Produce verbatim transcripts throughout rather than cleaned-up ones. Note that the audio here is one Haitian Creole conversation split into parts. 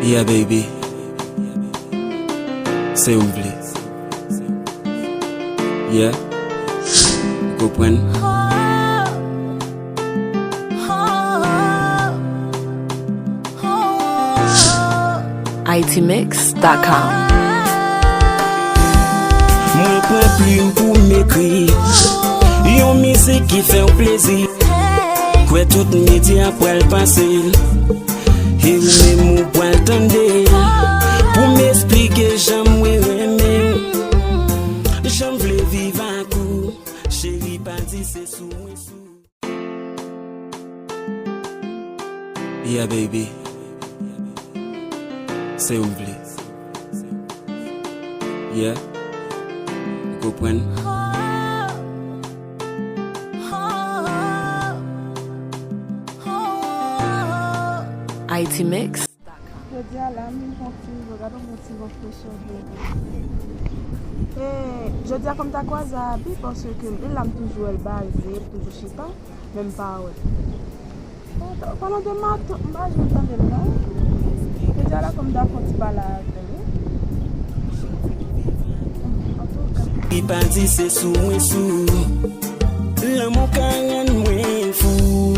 Yeah, baby. Se ou m vle. Yeah. Ou konprann? I T mix dot com. Mwen pran plim pou m ekri yon mizik ki fè w plezi. Kwè tout medya pral pase l. E ou menm ou pral tande l. Pou m esplike jan mwen renmen w. Jan m vle viv ak ou. Cheri pa di se sou mwen sou. Yeah, baby. Se ou m vle. Yeah. Ou konprann? I T mix. Jodi a la, m vin fè yon ti rive, gade yon ti refreshè vre. E, jodi a, kòm m ta kwaze Abi, paske m la, m toujou wè l baze, l toujou chita, men m pa wè l. Palan de matant, m pa janm tande l non. Jodi a la, kòm m ta fè yon ti pale avè l, wi. Antouka. Li pa di se sou mwen sou. Lanmou ka rann mwen fou.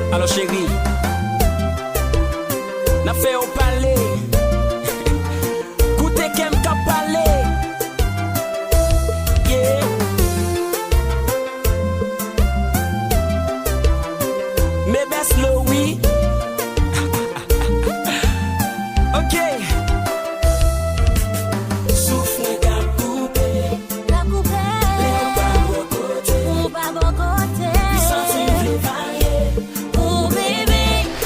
Alò cheri, n ap fè yo pale. Koute kè m k ap pale. Yeah. Mebes Lowi. Ok. Souf mwen k ap koupe. Lè w pa bò kote. Ou pa bò kote. M santi m vle varye. Oh baby,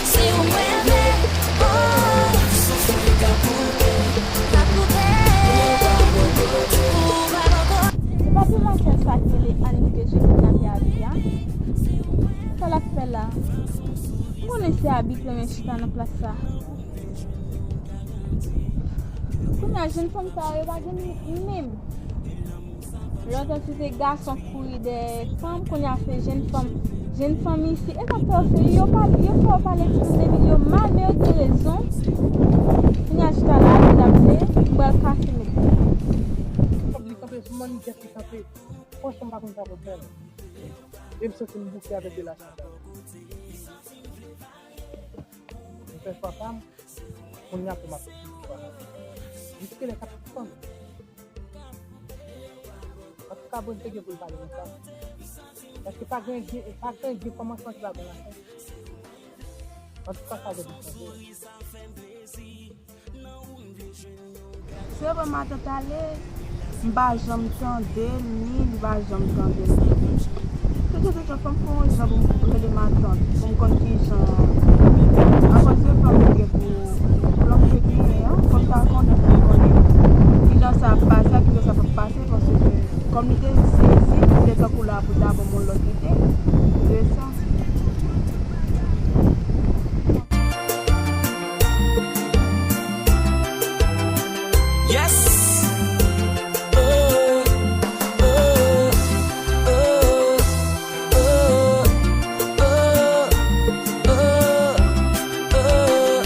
se ou mwen vle. Oh. Souf mwen k ap koupe. K ap koupe. Lè w pa bò kote. Ou pa bò kote. Se pa pou maten sa ki rele Annie ki te jwenn kidnape Abi a. Sa l ap fè la? M konnen se Abi ki renmen chita nan plas sa. Kounye a, jèn fanm sa yo, yo pa gen menm. Lontan se te gason k kouri dèyè fanm, kounye a se jèn fanm. Jèn fanm isi, e sa k fè yo fè, yo pale, yo fè yo pale ti moun de milyon mal, men yo gen rezon. Kounye a chita la, li t ap vle, m pral kase met. Kòb li kanpe sou mannigèt li kanpe. Franchman, m pa konn sa pou fè l. E m santi m bouke avèk relasyon sa. M fè chwa pa m, kounye a pou m ap fè chwa. M te genlè t ap fanm. Antouka, Bondye gen pou l pale konsa. Paske pa gen, gen, pa gen, gen kòmansman ki pa gen lafen. Antouka, sa gen pou chanje. Se vre matant ale, m pa janm tande l, ni li pa janm tande m. Se jan de jan fò m fè yon jan pou m rele matant, pou m konn kijan. Akoz se fanm ki gen pou, pou lòm te genyen an, fò m ta konnen pou m konnen kijan sa ap pase ak kijan sa p ap pase, paske kòm li te sezi, li te tankou la pou ta ban m yon lòt ide. Se sa. Yes. Oh, oh, oh, oh, oh, oh, oh.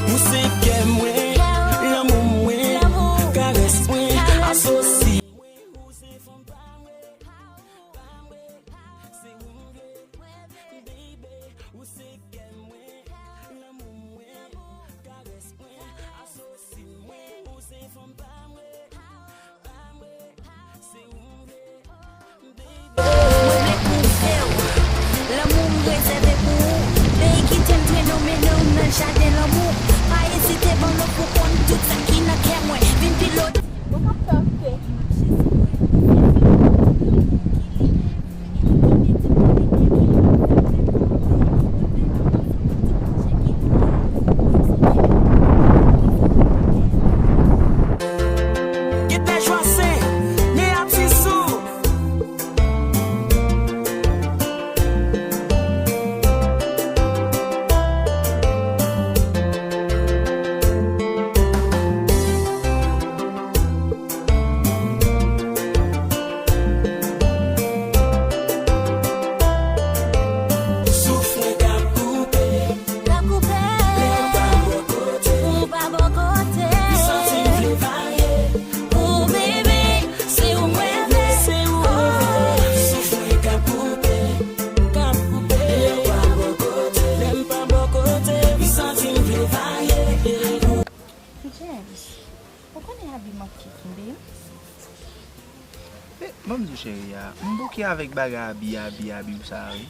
Ou se kè mwen, lanmou mwen, karès mwen, asosi. Ou se fanm pa mwen, pa mwen, pa mwen, se ou m vle, baby. Ou se kè mwen, lanmou mwen, karès mwen, asosi mwen. Ou se fanm pa James, ou konnen Abi manke kenbe m. E, ban m di w, cheri a, m bouke avèk bagay Abi, Abi, Abi w sa a, wi.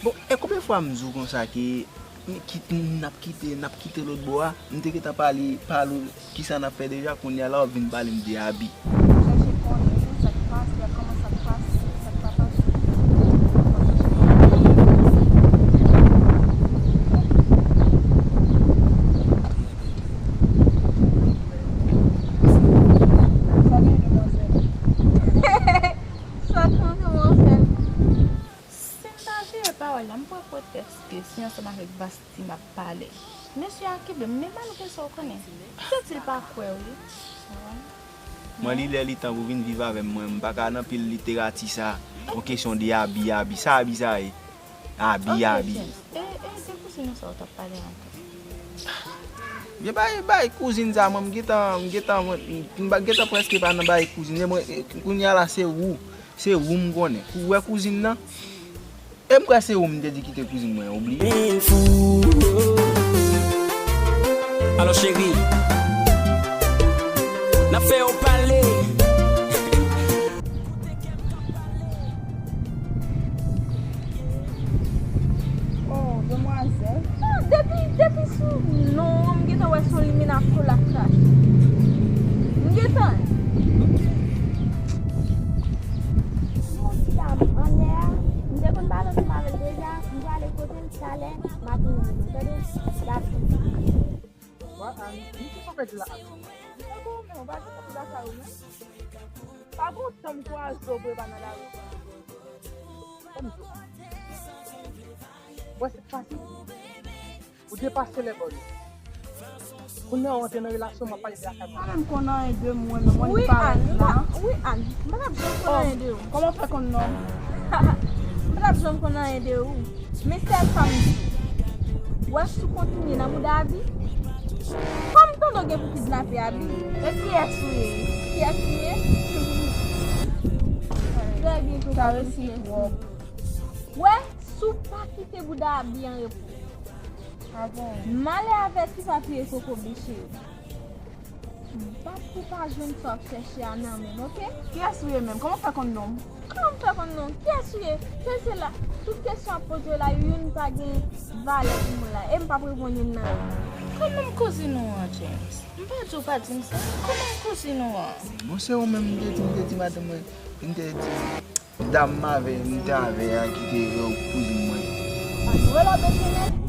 Bon, e konbyen fwa m di w konsa ke kit, n ap kite, n ap kite lòt bò a, m te gentan pale, pale w kisa n ap fè deja, kounye a la w vin pale m de Abi. Chèche konnen sa k pase, kòman sa k pase, sa k pa pase. Sa gen demwazèl. Sa k gen demwazèl. Si m pa vire pawòl la, m pran pwotèks ke se ansanm avèk Vasti m ap pale. Mesye a kenbe m, men malgre sa, ou konnen, santi l pa kwè w, wi. Mwen, li lè li tan pou vin viv avè m, mwen, m pa ka nan pil literati sa, yon kesyon de Abi, Abi. Sa Abi sa ye? Abi, Abi. Ok, James. E, e de kouzin ou sa ou t ap pale ankò? Vye bay, bay kouzin sa, mwen, m gentan, m gentan, mwen, m pa, gentan prèske pa nan bay kouzin. E mwen, e, kounye a la, se ou, se ou m konnen. Ou wè kouzin nan? E m kwè se ou m te di kite kouzin mwen, ou bliye? Vin fou. Alò, cheri, n ap fè yo pale. Oh, demwazèl. Ah, depi, depi sou non an, m gentan wè se yon limena kou l ap krache. M gentan. Yon ti dam anlè a, m te konn pale ansanm avè l deja, m prale kote l talè, m ap tounen, tande? Dati. Wa, Ann, m te konn pèdi la, Ann. Mwen bon, men, w pa gen tan pou lakay ou, non. Pa gon tan m kwaze w pou e pa nan lari. Kòm di w. Wè, se fasil. Ou depase lè bòn. Kounye a, w antre nan relasyon, m ap pale de lakay mwen. Ou pa menm konn anyen de mwen, men mwen li parèt la. Wi, Ann. M pa t ap janm konn anyen de ou. Kòman w fè konn non m? M pa t ap janm konn anyen de ou. Men sèl sa m di. Wè, si w kontinye nan mouda Abi, kòm tande w gen pou kidnape Abi. E kiyès ou ye? Kiyès ou ye? Trè byen, Koko, mesye. Wè, si w pa kite bouda Abi an repo. Ah bon? Malè avèti pa pire Koko, mesye. Bat pou pa jwenn sa w ap chèche a nan men m, oke? Kiyès ou ye menm? Kòman w fè konn non m? Kòman m fè konn non w? Kiyès ou ye? Sèl se la, tout kesyon w ap poze yo la, youn pa gen valè pou mwen la. E m p ap reponn youn nan yo. Kòman m kouzin ou an, James? M pa di w pa di m sa. Kòman m kouzin ou an? Bon, se ou menm m te di, m te di madanm mwen, m te di. Dam m avè, m te avè a ki te, e, kouzin mwen. Ann rele w dechennen.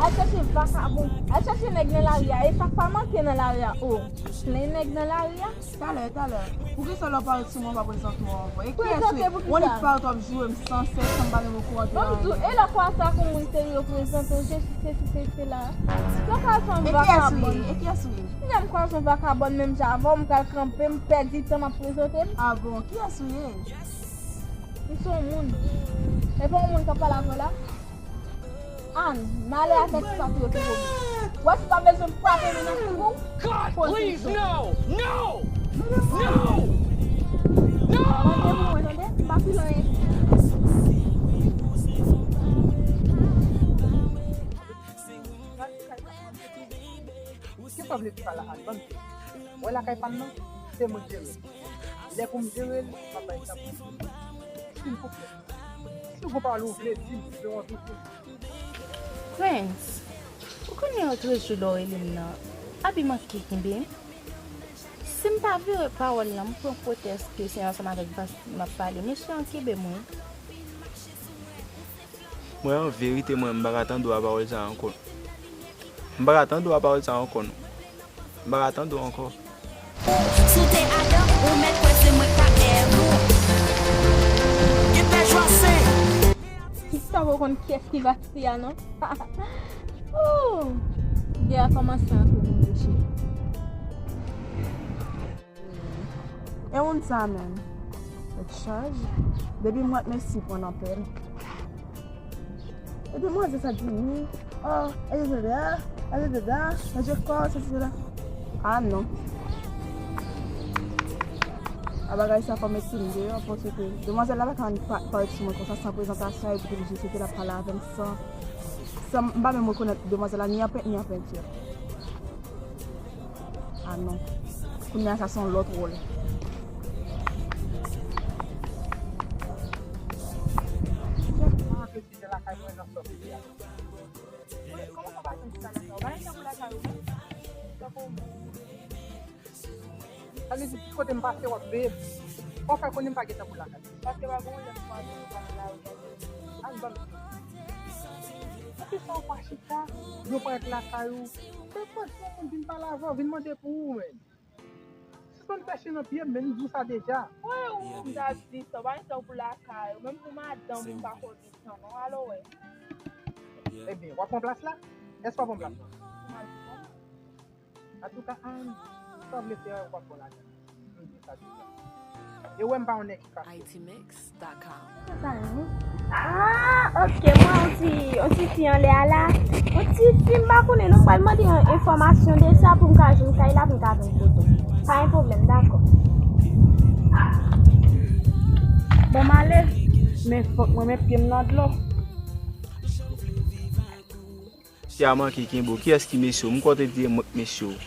Al chèche vakabon. Al chèche nèg nan lari a. E sa k pa manke nan lari a. O, plen nèg nan lari a. Talè, talè. Poukisa lè w parèt sou mwen w pa prezante w ankò? E kiyès ou ye? Prezante poukisa? Yon nèg parèt w ap joure m san sès san m pa menm okouran de anyen. Ban m di w, e lè w kwè sa kon moun serye w prezante w, se si, se si, se sela. Lè w kwè sa yon vakabòn. E kiyès ou ye? E kiyès ou ye? Si lè m kwè sa yon vakabòn menm jan avè w, m pral kanpe, m pèdi tan m ap prezante m. Ah bon, kiyès ou ye? M se yon moun. E pa yon moun k ap pale avè w la? Ann, malè avèk sa tou yo ki pou. Wè si w pa bezwen m frape men nan figi w. God, please, no! No! No! No! Mande pou mwen, tande? M pa file anyen. Kisa w vle di pa la, Ann? Ban m tande. Wè lakay pa m nan, se mwen k jere l. Lè pou m jere l, m ap bay sa pou li. Silvouplè. Si w gon pawòl ou vle di m, si w anvi di m. Prince, ou konnen otrejou lè w rele m nan, Abi manke kenbe m. Si m pa vire pawòl lan, m pran pwotèks ke se ansanm avèk Vasti m ap pale. Mesye an kenbe m wi. Mwen, an verite, mwen, m pa ka tande w a pawòl sa a ankò. M pa ka tande w a pawòl sa a ankò, non. M pa ka tande w ankò. Si w te adan, ou mèt kwè se mwen k t ap èv ou. Gentan jwasen. Kisa w konn kiyès ki Vasti a, non? Ooh! Gè a kòmanse antre nou de cheri. E moun sa menm? Tèt chaje. Depi m wè Messi pran nan pèl. E demwazèl sa di wi. Oh, e dada, e dada, e je kò, se sela. Ah non. A bagay sa fò mete m deyò, paske demwazèl la pa ka annik pa, parèt sou mwen konsa san prezantasyon, epi li jis rete l ap pale avè m san, san m pa menm rekonèt demwazèl la ni an pent, ni an penti. Ah non. Kounye a sa se yon lòt wòl. Sa vle di, ki kote m pase, w ap veye m. Fò w fè konnen m pa gen tan pou lakay. Paske pa gen yon lè m kwaze w nan lari. Al ban m. Poukisa w pa chita? Yo parèt lakay ou. Se fòs yon moun vin pale avè w, vin mande pou ou, menn. Sispann fè chen nan pye m, menn, m di w sa deja. Wi, ou menm ta di sa, w pa gen tan pou lakay ou. Menm pou madanm ou, m pa fè w gen tan, non. Alo, wè. Ebyen, w ap pran plas la? Èske w ap pran plas la? Antouka, Ann, sa w vle fè a, w ap bon ladan. M di sa deja. E wè m pa yon nèg ki fache. Ah, ok, mwen yon ti, yon ti fi anlè a la. Yon ti fi, m pa konnen non, m pral mande yon enfòmasyon de sa pou m ka jwenn kay la, pou m ka jwenn foto. Pa gen pwoblèm, dakò. Bon, m ale, men fòk mwen met pye m nan dlo. Fi a manke kenbe w. Kiyès ki mesye w? M kwè w te di e mwen k mesye w.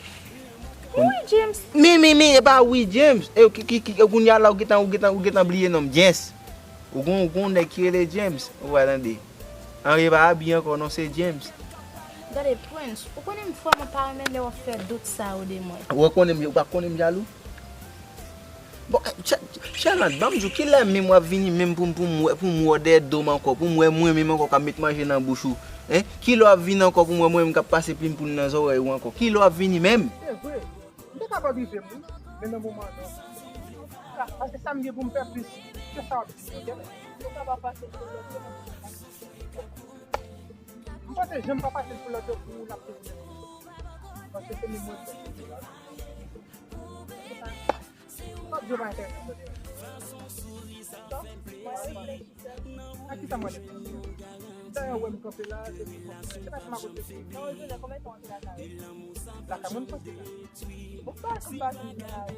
Wi, James. Mi, mi, mi, e pa wi, James. E ki, ki, ki, e kounye a la, ou gentan, ou gentan, ou gentan bliye non m, James. Ou gon, ou gon nèg ki rele James. Ou pa tande. Ann, e pa Abi ankò non, se James. Gade, Prince, ou konnen m vrèman pa renmen lè w ap fè dout sa yo de mwen. Ou konnen m, ou pa konnen m jalou? Bon, eh, Ch-, Ch-, Sherlande, ban m di w, kilè menm w ap vini menm pou m, pou m wè, pou m wè w dèyè do m ankò, pou m wè mwen menm ankò k ap met manje nan bouch ou? Hein? Kilè w ap vini ankò pou m wè mwen menm k ap pase plim poul nan zòrèy ou ankò? Kilè w ap vini menm? Se vre. M te kapab rive m, wi. Men nan moman an, non. Paske sa m gen pou m fè plis ke sa w ap di m, oke? Ou kapab pase l pou lòt yo. M panse jan m pa pase l pou lòt yo pou ou, l ap toujou menm. Paske se menm mwen menm. Lòt yo pa entèresan m, tande. Ak kisa m wè nèg sa? Dayè, w wè m kanpe la, se pou kòb. Se pa ti magot yo. Nan yon jounen, konbyen tan w antre lakay ou? Lakay mwen, m soti la. Ou pa konn pase nan lari.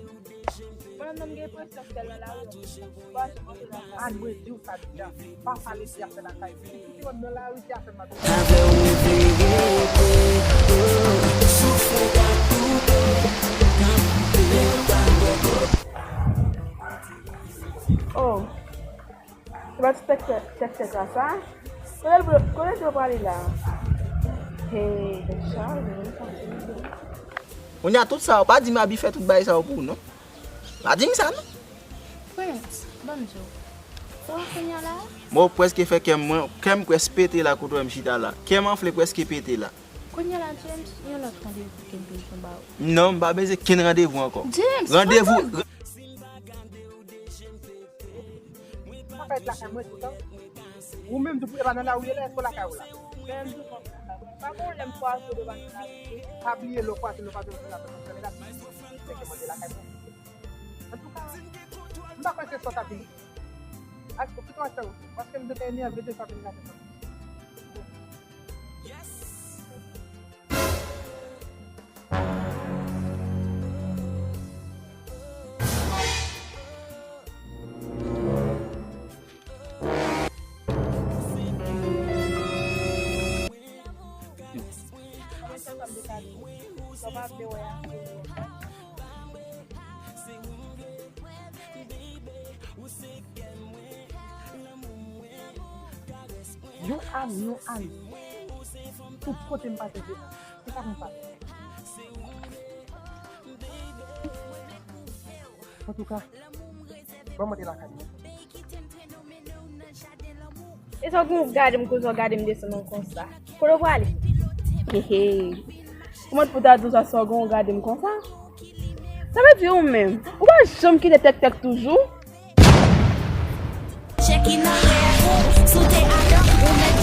Mwen menm, m gen enpresyon ke l nan lari, ou pa janm antre lakay. Ann, mwen di w sa deja. Pa pale de afè lakay. Tout ki rann nan lari, se afè magot. Avè w m vle rete, oh, souf mwen ka koupe, nan koupe, pa bòkò. Oh. Se pa ti tèktèk, tèktèk la sa? Kote l, kote l prale la? Hey, tèt chaje, menm sa. Kounye a tout sa, ou pa di m Abi fè tout bagay sa yo pou ou, non. Pa di m sa, non. Prince, ban m di w. Sa w kounye a la? Mwen prèske fè kè m, mwen, kè m prèske pete la kote w wè m chita la. Kè m anfle prèske pete la. Kounye a la, James, yon lòt randevou ke m bezwen ba ou. Non, m pa bezwen kenn randevou ankò. James, randevou. Sa fèt lakay mwen toutan. Ou menm tou, e pa nan lari w ye la, èske w lakay ou la? Men m tou konn lakay mwen. Pa gon lè m kwaze w devan nan lari. Pa bliye lè w kwaze m nan pase nan lari. Se ke mwen te lakay mwen. Antouka, m pa kwè se sa w t ap vin. Ak pito a fè w, paske m te fè enève de sa vin lakay mwen. Yon Ann, yon Ann. Tout kote m pase, se Ann. Se sa konsa. Antouka, ban m antre lakay mwen. E sa w gen w gade m konsa, w gade m desann nan konsa. Kote w prale? Hehe. Kòman pou ta di w sa, sa w gen w gade m konsa? Sa vle di ou menm, ou pa janm kite tèktèk toujou? Chèki nan rèv ou, si w te adan, ou mèt